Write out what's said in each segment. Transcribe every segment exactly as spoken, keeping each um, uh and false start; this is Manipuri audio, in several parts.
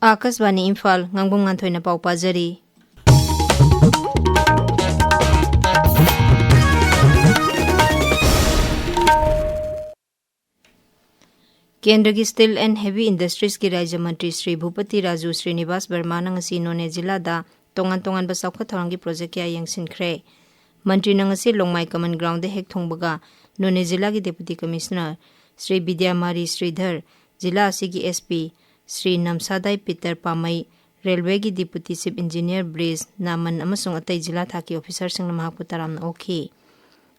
ꯑꯥꯀꯥꯁꯕꯥꯅꯤ ꯏꯝꯐꯥꯜ, ꯉꯥꯡꯕꯝ ꯉꯥꯟꯊꯣꯏꯅ ꯄꯥꯎ ꯄꯥꯖꯔꯤ꯫ ꯀꯦꯟꯗ꯭ꯔꯒꯤ Steel and Heavy Industries ꯀꯤ ꯔꯥꯖ꯭ꯌ ꯃꯟꯇ꯭ꯔꯤ ꯁ꯭ꯔꯤ ꯚꯨꯄꯇꯤ ꯔꯥꯖꯨ ꯁ꯭ꯔꯤꯅꯤꯕꯥꯁ ꯕꯔꯃꯥꯅ ꯉꯁꯤ ꯅꯣꯅꯦ ꯖꯤꯂꯥꯗ ꯇꯣꯉꯥꯟ ꯇꯣꯉꯥꯟꯕ ꯆꯥꯎꯈꯠ ꯊꯧꯔꯥꯡꯒꯤ ꯄ꯭ꯔꯣꯖꯦꯛ ꯀꯌꯥ ꯌꯦꯡꯁꯤꯟꯈ꯭ꯔꯦ꯫ ꯃꯟꯇ꯭ꯔꯤꯅ ꯉꯁꯤ ꯂꯣꯡꯃꯥꯏ ꯀꯃꯟ ꯒ꯭ꯔꯥꯎꯟꯗ ꯍꯦꯛ ꯊꯨꯡꯕꯒ ꯅꯣꯅꯦ ꯖꯤꯂꯥꯒꯤ Deputy Commissioner ꯁ꯭ꯔꯤ ꯕꯤꯗ꯭ꯌꯥꯃꯥꯔꯤ ꯁ꯭ꯔꯤꯙꯔ, ꯖꯤꯂꯥ ꯑꯁꯤꯒꯤ S P ꯁ꯭ꯔꯤ ꯅꯝꯁꯥꯗꯥꯏ ꯄꯤꯇꯔ ꯄꯥꯃꯩ, ꯔꯦꯜꯋꯦꯒꯤ Deputy Chief Engineer ꯕ꯭ꯔꯤꯖ ꯅꯥꯃꯟ ꯑꯃꯁꯨꯡ ꯑꯇꯩ ꯖꯤꯂꯥ ꯊꯥꯛꯀꯤ ꯑꯣꯐꯤꯁꯥꯔꯁꯤꯡꯅ ꯃꯍꯥꯛꯄꯨ ꯇꯔꯥꯝꯅ ꯑꯣꯛꯈꯤ꯫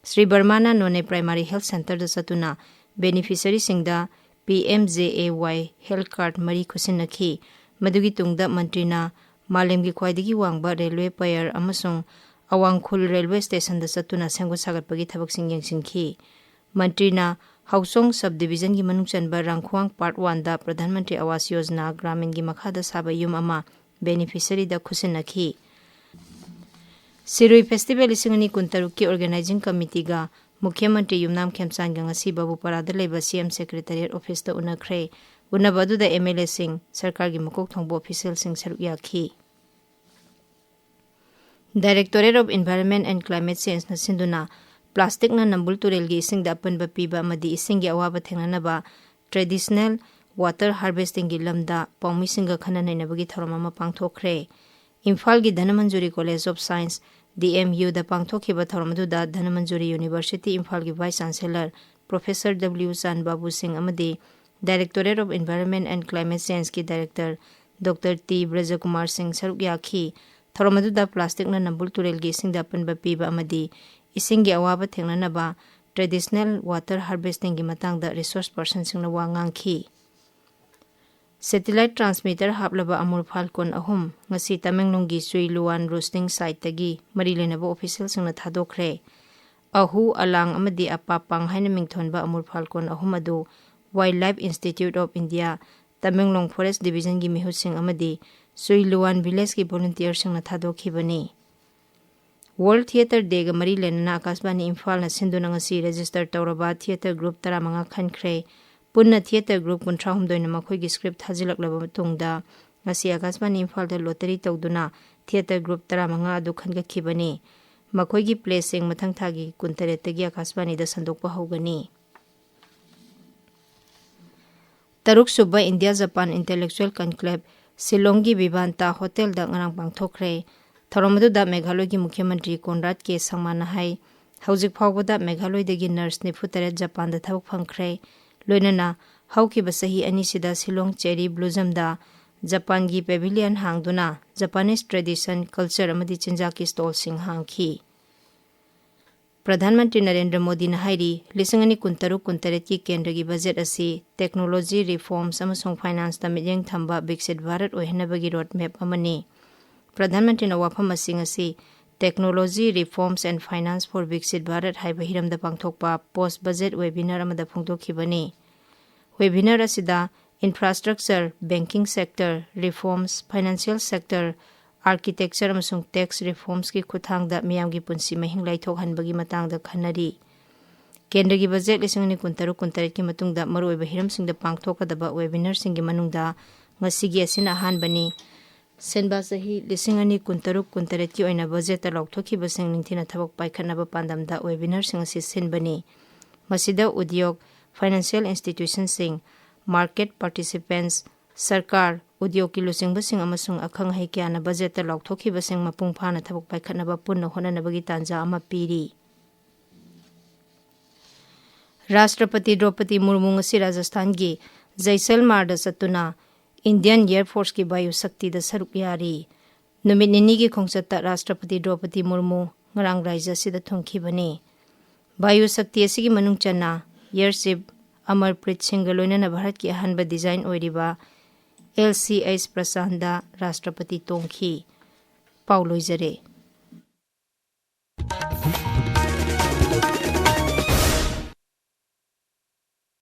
ꯁ꯭ꯔꯤ ꯕꯔꯃꯥꯅ ꯅꯣꯅꯦ Primary Health Centre ꯗ ꯆꯠꯇꯨꯅ ꯕꯦꯅꯤꯐꯤꯁꯔꯤꯁꯤꯡꯗ P M J A Y health card ꯃꯔꯤ ꯈꯨꯠꯁꯤꯟꯅꯈꯤ꯫ ꯃꯗꯨꯒꯤ ꯇꯨꯡꯗ ꯃꯟꯇ꯭ꯔꯤꯅ ꯃꯥꯂꯦꯝꯒꯤ ꯈ꯭ꯋꯥꯏꯗꯒꯤ ꯋꯥꯡꯕ ꯔꯦꯜꯋꯦ ꯄꯥꯌꯔ ꯑꯃꯁꯨꯡ ꯑꯋꯥꯡ ꯈꯨꯜ ꯔꯦꯜꯋꯦ ꯁ꯭ꯇꯦꯁꯟꯗ ꯆꯠꯇꯨꯅ ꯁꯦꯝꯒꯠ ꯁꯥꯒꯠꯄꯒꯤ ꯊꯕꯛꯁꯤꯡ ꯌꯦꯡꯁꯤꯟꯈꯤ꯫ ꯃꯟꯇ꯭ꯔꯤꯅ ꯍꯥꯎꯆꯣꯡ Sub Division ꯒꯤ ꯃꯅꯨꯡ ꯆꯟꯕ ꯔꯥꯡꯈꯨꯋꯥꯡ Part One ꯗ ꯄ꯭ꯔꯙꯥꯟ ꯃꯟꯇ꯭ꯔꯤ ꯑꯋꯥꯁ ꯌꯣꯖꯅꯥ ꯒ꯭ꯔꯥꯃꯤꯟꯒꯤ ꯃꯈꯥꯗ ꯁꯥꯕ ꯌꯨꯝ ꯑꯃ ꯕꯦꯅꯤꯐꯤꯁꯔꯤꯗ ꯈꯨꯠꯁꯤꯟꯅꯈꯤ꯫ ꯁꯤꯔꯨꯏ Festival ꯂꯤꯁꯤꯡ ꯑꯅꯤ ꯀꯨꯟꯇꯔꯨꯛꯀꯤ Organising Committee ꯒ ꯃꯨꯈ꯭ꯌ ꯃꯟꯇ꯭ꯔꯤ ꯌꯨꯝꯅꯥꯝ ꯈꯦꯝꯆꯥꯟꯒ ꯉꯁꯤ ꯕꯥꯕꯨꯄꯥꯔꯥꯗ ꯂꯩꯕ C M Secretariat office ꯇ ꯎꯅꯈ꯭ꯔꯦ꯫ ꯎꯅꯕ ꯑꯗꯨꯗ M L A ꯁꯤꯡ, ꯁꯔꯀꯥꯔꯒꯤ ꯃꯀꯣꯛ ꯊꯣꯡꯕ official ꯁꯤꯡ ꯁꯔꯨꯛ ꯌꯥꯈꯤ꯫ Directorate of Environment and Climate Change ꯅ ꯁꯤꯟꯗꯨꯅ ꯄ꯭ꯂꯥꯁꯇꯤꯛꯅ ꯅꯝꯕꯨꯜ ꯇꯨꯔꯦꯜꯒꯤ ꯏꯁꯤꯡꯗ ꯑꯄꯟꯕ ꯄꯤꯕ ꯑꯃꯗꯤ ꯏꯁꯤꯡꯒꯤ ꯑꯋꯥꯕ ꯊꯦꯡꯅꯅꯕ traditional water harvesting ꯒꯤ ꯂꯝꯗ ꯄꯥꯎꯃꯤꯁꯤꯡꯒ ꯈꯟꯅ ꯅꯩꯅꯕꯒꯤ ꯊꯧꯔꯝ ꯑꯃ ꯄꯥꯡꯊꯣꯛꯈ꯭ꯔꯦ꯫ ꯏꯝꯐꯥꯜꯒꯤ Dhanamanjuri College of Science, D M U ꯗ ꯄꯥꯡꯊꯣꯛꯈꯤꯕ ꯊꯧꯔꯝ ꯑꯗꯨꯗ ꯙꯅꯃꯟꯖꯨꯔꯤ University ꯏꯝꯐꯥꯜꯒꯤ Vice Chancellor Professor W ꯆꯥꯟꯕꯥꯕꯨ ꯁꯤꯡ ꯑꯃꯗꯤ Directorate of Environment and Climate Change ꯀꯤ Director Doctor T ꯕ꯭ꯔꯖꯀꯨꯃꯥꯔ ꯁꯤꯡ ꯁꯔꯨꯛ ꯌꯥꯈꯤ꯫ ꯊꯧꯔꯝ ꯑꯗꯨꯗ ꯄ꯭ꯂꯥꯁꯇꯤꯛꯅ ꯅꯝꯕꯨꯜ ꯇꯨꯔꯦꯜꯒꯤ ꯏꯁꯤꯡꯗ ꯑꯄꯟꯕ ꯄꯤꯕ ꯑꯃꯗꯤ ꯏꯁꯤꯡꯒꯤ ꯑꯋꯥꯕ ꯊꯦꯡꯅꯅꯕ traditional water harvesting ꯒꯤ ꯃꯇꯥꯡꯗ resource person ꯁꯤꯡꯅ ꯋꯥ ꯉꯥꯡꯈꯤ꯫ Satellite transmitter ꯍꯥꯞꯂꯕ ꯑꯃꯨꯔ ꯐꯥꯜꯀꯣꯟ ꯑꯍꯨꯝ ꯉꯁꯤ ꯇꯃꯦꯡꯂꯣꯡꯒꯤ ꯆꯨꯏꯂꯨꯋꯥꯟ roosting site ꯇꯒꯤ ꯃꯔꯤ ꯂꯩꯅꯕ official ꯁꯤꯡꯅ ꯊꯥꯗꯣꯛꯈ꯭ꯔꯦ꯫ ꯑꯍꯨ, ꯑꯂꯥꯡ ꯑꯃꯗꯤ ꯑꯄꯥꯄꯥꯡ ꯍꯥꯏꯅ ꯃꯤꯡꯊꯣꯟꯕ ꯑꯃꯨꯔ ꯐꯥꯜꯀꯣꯟ ꯑꯍꯨꯝ ꯑꯗꯨ Wildlife Institute of India, Tamenglong Forest Division ꯒꯤ ꯃꯤꯍꯨꯠꯁꯤꯡ ꯑꯃꯗꯤ ꯆꯨꯏꯂꯨꯋꯥꯟ village ꯀꯤ volunteer ꯁꯤꯡꯅ ꯊꯥꯗꯣꯛꯈꯤꯕꯅꯤ꯫ World Theatre Day ꯒ ꯃꯔꯤ ꯂꯩꯅꯅ ꯑꯀꯥꯁꯕꯥꯅꯤ ꯏꯝꯐꯥꯜꯅ ꯁꯤꯟꯗꯨꯅ ꯉꯁꯤ register ꯇꯧꯔꯕ theatre group ꯇꯔꯥꯃꯉꯥ ꯈꯟꯈ꯭ꯔꯦ꯫ ꯄꯨꯟꯅ theatre group ꯀꯨꯟꯊ꯭ꯔꯥ ꯍꯨꯝꯗꯣꯏꯅ ꯃꯈꯣꯏꯒꯤ script ꯊꯥꯖꯤꯜꯂꯛꯂꯕ ꯃꯇꯨꯡꯗ ꯉꯁꯤ ꯑꯀꯥꯁꯕꯥꯅꯤ ꯏꯝꯐꯥꯜꯗ ꯂꯣꯇꯔꯤ ꯇꯧꯗꯨꯅ ꯊꯤꯌꯦꯇꯔ ꯒ꯭ꯔꯨꯞ ꯇꯔꯥꯃꯉꯥ ꯑꯗꯨ ꯈꯟꯒꯠꯈꯤꯕꯅꯤ꯫ ꯃꯈꯣꯏꯒꯤ ꯄ꯭ꯂꯦꯁꯤꯡ ꯃꯊꯪ ꯊꯥꯒꯤ ꯀꯨꯟꯇꯔꯦꯠꯇꯒꯤ ꯑꯀꯥꯁꯕꯥꯅꯤꯗ ꯁꯟꯗꯣꯛꯄ ꯍꯧꯒꯅꯤ꯫ ꯇꯔꯨꯛꯁꯨꯕ ꯏꯟꯗꯤꯌꯥ ꯖꯄꯥꯟ ꯏꯟꯇꯦꯂꯦꯛꯆꯨꯋꯦꯜ ꯀꯟꯀ꯭ꯂꯦꯕ ꯁꯤꯂꯣꯡꯒꯤ ꯕꯤꯕꯥꯟꯇꯥ ꯍꯣꯇꯦꯜꯗ ꯉꯔꯥꯡ ꯄꯥꯡꯊꯣꯛꯈ꯭ꯔꯦ꯫ ꯊꯧꯔꯝ ꯑꯗꯨꯗ ꯃꯦꯘꯥꯂꯣꯏꯒꯤ ꯃꯨꯈ꯭ꯌ ꯃꯟꯇ꯭ꯔꯤ ꯀꯣꯟꯔꯥꯗ ꯀꯦ ꯁꯪꯃꯥꯅ ꯍꯥꯏ, ꯍꯧꯖꯤꯛ ꯐꯥꯎꯕꯗ ꯃꯦꯘꯥꯂꯣꯏꯗꯒꯤ ꯅꯔꯁ ꯅꯤꯐꯨ ꯇꯔꯦꯠ ꯖꯄꯥꯟꯗ ꯊꯕꯛ ꯐꯪꯈ꯭ꯔꯦ꯫ ꯂꯣꯏꯅꯅ ꯍꯧꯈꯤꯕ ꯆꯍꯤ ꯑꯅꯤꯁꯤꯗ ꯁꯤꯂꯣꯡ ꯆꯦꯔꯤ ꯕ꯭ꯂꯨꯖꯝꯗ ꯖꯄꯥꯟꯒꯤ ꯄꯦꯚꯤꯂꯤꯌꯟ ꯍꯥꯡꯗꯨꯅ ꯖꯄꯥꯅꯤꯁ ꯇ꯭ꯔꯦꯗꯤꯁꯟ, ꯀꯜꯆꯔ ꯑꯃꯗꯤ ꯆꯤꯟꯖꯥꯛꯀꯤ ꯁ꯭ꯇꯣꯜꯁꯤꯡ ꯍꯥꯡꯈꯤ꯫ ꯄ꯭ꯔꯙꯥꯟ ꯃꯟꯇ꯭ꯔꯤ ꯅꯔꯦꯟꯗ꯭ꯔ ꯃꯣꯗꯤꯅ ꯍꯥꯏꯔꯤ, ꯂꯤꯁꯤꯡ ꯑꯅꯤ ꯀꯨꯟꯇꯔꯨꯛ ꯀꯨꯟꯇꯔꯦꯠꯀꯤ ꯀꯦꯟꯗ꯭ꯔꯒꯤ ꯕꯖꯦꯠ ꯑꯁꯤ ꯇꯦꯛꯅꯣꯂꯣꯖꯤ ꯔꯤꯐꯣꯔꯝꯁ ꯑꯃꯁꯨꯡ ꯐꯥꯏꯅꯥꯟꯁꯇ ꯃꯤꯠꯌꯦꯡ ꯊꯝꯕ ꯕꯤꯛꯁꯤꯠ ꯚꯥꯔꯠ ꯑꯣꯏꯍꯟꯅꯕꯒꯤ ꯔꯣꯗꯃꯦꯞ ꯑꯃꯅꯤ꯫ ꯄ꯭ꯔꯙꯥꯟ ꯃꯟꯇ꯭ꯔꯤꯅ ꯋꯥꯐꯝ ꯑꯁꯤꯡ ꯑꯁꯤ Technology Reforms and Finance for Viksit Bharat ꯍꯥꯏꯕ ꯍꯤꯔꯝꯗ ꯄꯥꯡꯊꯣꯛꯄ ꯄꯣꯁ ꯕꯖꯦꯠ ꯋꯦꯕꯤꯅꯥꯔ ꯑꯃꯗ ꯐꯣꯡꯗꯣꯛꯈꯤꯕꯅꯤ꯫ ꯋꯦꯕꯤꯅꯥꯔ ꯑꯁꯤꯗ infrastructure, banking sector reforms, financial sector, architecture ꯑꯃꯁꯨꯡ ꯇꯦꯛꯁ ꯔꯤꯐꯣꯔꯝꯁꯀꯤ ꯈꯨꯠꯊꯥꯡꯗ ꯃꯤꯌꯥꯝꯒꯤ ꯄꯨꯟꯁꯤ ꯃꯍꯤꯡ ꯂꯩꯊꯣꯛꯍꯟꯕꯒꯤ ꯃꯇꯥꯡꯗ ꯈꯟꯅꯔꯤ꯫ ꯀꯦꯟꯗ꯭ꯔꯒꯤ ꯕꯖꯦꯠ ꯂꯤꯁꯤꯡ ꯑꯅꯤ ꯀꯨꯟꯇꯔꯨꯛ ꯀꯨꯟꯇꯔꯦꯠꯀꯤ ꯃꯇꯨꯡꯗ ꯃꯔꯨꯑꯣꯏꯕ ꯍꯤꯔꯝꯁꯤꯡꯗ ꯄꯥꯡꯊꯣꯛꯀꯗꯕ ꯋꯦꯕꯤꯅꯥꯔꯁꯤꯡꯒꯤ ꯃꯅꯨꯡꯗ ꯉꯁꯤꯒꯤ ꯑꯁꯤꯅ ꯑꯍꯥꯟꯕꯅꯤ꯫ ꯁꯦꯟꯕꯥ ꯆꯍꯤ ꯂꯤꯁꯤꯡ ꯑꯅꯤ ꯀꯨꯟꯇꯔꯨꯛ ꯀꯨꯟꯇꯔꯦꯠꯀꯤ ꯑꯣꯏꯅ ꯕꯖꯦꯠꯇ ꯂꯥꯎꯊꯣꯛꯈꯤꯕꯁꯤꯡ ꯅꯤꯡꯊꯤꯅ ꯊꯕꯛ ꯄꯥꯏꯈꯠꯅꯕ ꯄꯥꯟꯗꯝꯗ ꯋꯦꯕꯤꯅꯥꯔꯁꯤꯡ ꯑꯁꯤ ꯁꯤꯟꯕꯅꯤ꯫ ꯃꯁꯤꯗ ꯎꯗ꯭ꯌꯣꯛ, ꯐꯥꯏꯅꯥꯟꯁꯤꯌꯦꯜ ꯏꯟꯁꯇꯤꯇ꯭ꯌꯨꯁꯟꯁꯤꯡ, ꯃꯥꯔꯀꯦꯠ ꯄꯥꯔꯇꯤꯁꯤꯄꯦꯟꯠꯁ, ꯁꯔꯀꯥꯔ, ꯎꯗ꯭ꯌꯣꯛꯀꯤ ꯂꯨꯆꯤꯡꯕꯁꯤꯡ ꯑꯃꯁꯨꯡ ꯑꯈꯪ ꯑꯍꯩ ꯀꯌꯥꯅ ꯕꯖꯦꯠꯇ ꯂꯥꯎꯊꯣꯛꯈꯤꯕꯁꯤꯡ ꯃꯄꯨꯡ ꯐꯥꯅ ꯊꯕꯛ ꯄꯥꯏꯈꯠꯅꯕ ꯄꯨꯟꯅ ꯍꯣꯠꯅꯅꯕꯒꯤ ꯇꯥꯟꯖꯥ ꯑꯃ ꯄꯤꯔꯤ꯫ ꯔꯥꯁꯇ꯭ꯔꯄꯇꯤ ꯗ꯭ꯔꯧꯄꯗꯤ ꯃꯨꯔꯃꯨ ꯉꯁꯤ ꯔꯥꯖꯁꯊꯥꯟꯒꯤ ꯖꯩꯁꯜꯃꯥꯔꯗ ꯆꯠꯇꯨꯅ ꯏꯟꯗꯤꯌꯟ ꯑꯦꯌꯔ ꯐꯣꯔꯁꯀꯤ ꯕꯥꯌꯨ ꯁꯛꯇꯤꯗ ꯁꯔꯨꯛ ꯌꯥꯔꯤ꯫ ꯅꯨꯃꯤꯠ ꯅꯤꯅꯤꯒꯤ ꯈꯣꯡꯆꯠꯇ ꯔꯥꯁꯇ꯭ꯔꯄꯇꯤ ꯗ꯭ꯔꯧꯄꯗꯤ ꯃꯨꯔꯃꯨ ꯉꯔꯥꯡ ꯔꯥꯖ꯭ꯌ ꯑꯁꯤꯗ ꯊꯨꯡꯈꯤꯕꯅꯤ꯫ ꯕꯥꯌꯨ ꯁꯛꯇꯤ ꯑꯁꯤꯒꯤ ꯃꯅꯨꯡ ꯆꯟꯅ ꯑꯦꯌꯔ ꯆꯤꯐ ꯑꯃꯔꯄ꯭ꯔꯤꯠ ꯁꯤꯡꯒ ꯂꯣꯏꯅꯅ ꯚꯥꯔꯠꯀꯤ ꯑꯍꯥꯟꯕ ꯗꯤꯖꯥꯏꯟ ꯑꯣꯏꯔꯤꯕ ꯑꯦꯜ ꯁꯤ ꯑꯩꯆ ꯄ꯭ꯔꯁꯥꯟꯗ ꯔꯥꯁꯇ꯭ꯔꯄꯇꯤ ꯇꯣꯡꯈꯤ꯫ ꯄꯥꯎ ꯂꯣꯏꯖꯔꯦ꯫